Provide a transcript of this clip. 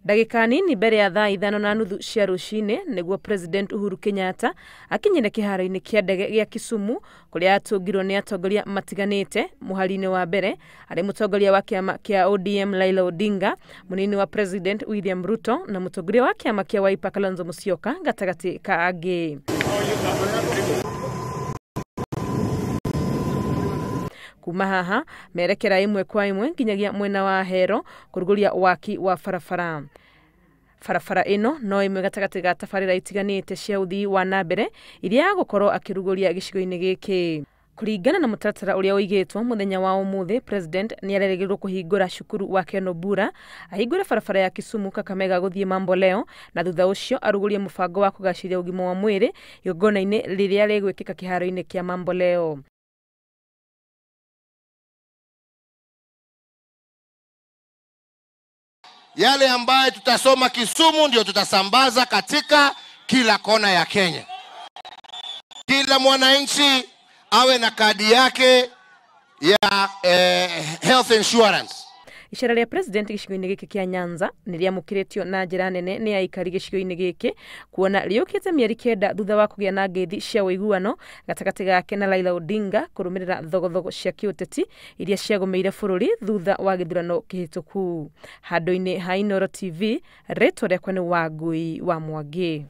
Ndagĩka nini mbere ya thaa 5:30 cia rũcinĩ nĩguo President Uhuru Kenyatta akinyire kĩharo-inĩ kĩa ndege gĩa Kisumu kũrĩa atũngirwo nĩ atongoria matiganĩte. Mũhari-inĩ wa mbere arĩ mũtongoria wa kĩama kĩa ODM Raila Odinga, mũnini wa President William Ruto na mũtongoria wa kĩama kĩa Wiper Kalonzo Musyoka gatagatĩ ka angĩ. Kuma haha merekera ĩmwe kwa ĩmwe nginyagia mwena wa Ahero kũrugũria waki wa barabara. Barabara ĩno no ĩmwe gatagatĩ ga tabarĩra itiganĩte cia ũthii wa na mbere iria agũkorwo akĩrugũria gĩcigo-inĩ gĩkĩ. Kũringana na mũtaratara ũrĩa ũigĩtwo mũthenya wa ũmũthĩ, President nĩ arerĩgĩrĩrwo kũhingũra cukuru wa Kenobura, ahingũre barabara ya Kisumu Kakamega gũthiĩ Mamboleo, na thutha ũcio arugũrie mũbango wa kũgacĩria ũgima wa mwĩrĩ igongona-inĩ rĩrĩa rĩgwĩkĩka kĩharo-inĩ kĩa Mamboleo. Yale ambayo tutasoma Kisumu ndio tutasambaza katika kila kona ya Kenya. Kila mwananchi awe na kadi yake ya health insurance. Icera rĩa President gĩcigo-inĩ gĩkĩ kĩa Nyanza nĩ rĩamũkĩrĩtio na njĩra nene nĩ aikari gĩcigo-inĩ gĩkĩ kuona rĩũkĩte mĩeri 9 thutha wa kũgĩa na ngeithi cia ũiguano gatagatĩ gake na Raila Odinga kũrũmĩrĩra thogothogo cia kĩũteti iria ciagũmĩire bũrũri thutha wa gĩthurano kĩhĩtũku. Handũ-inĩ ha Inooro TV, rĩtwa rĩakwa nĩ Wangui wa Mwangi.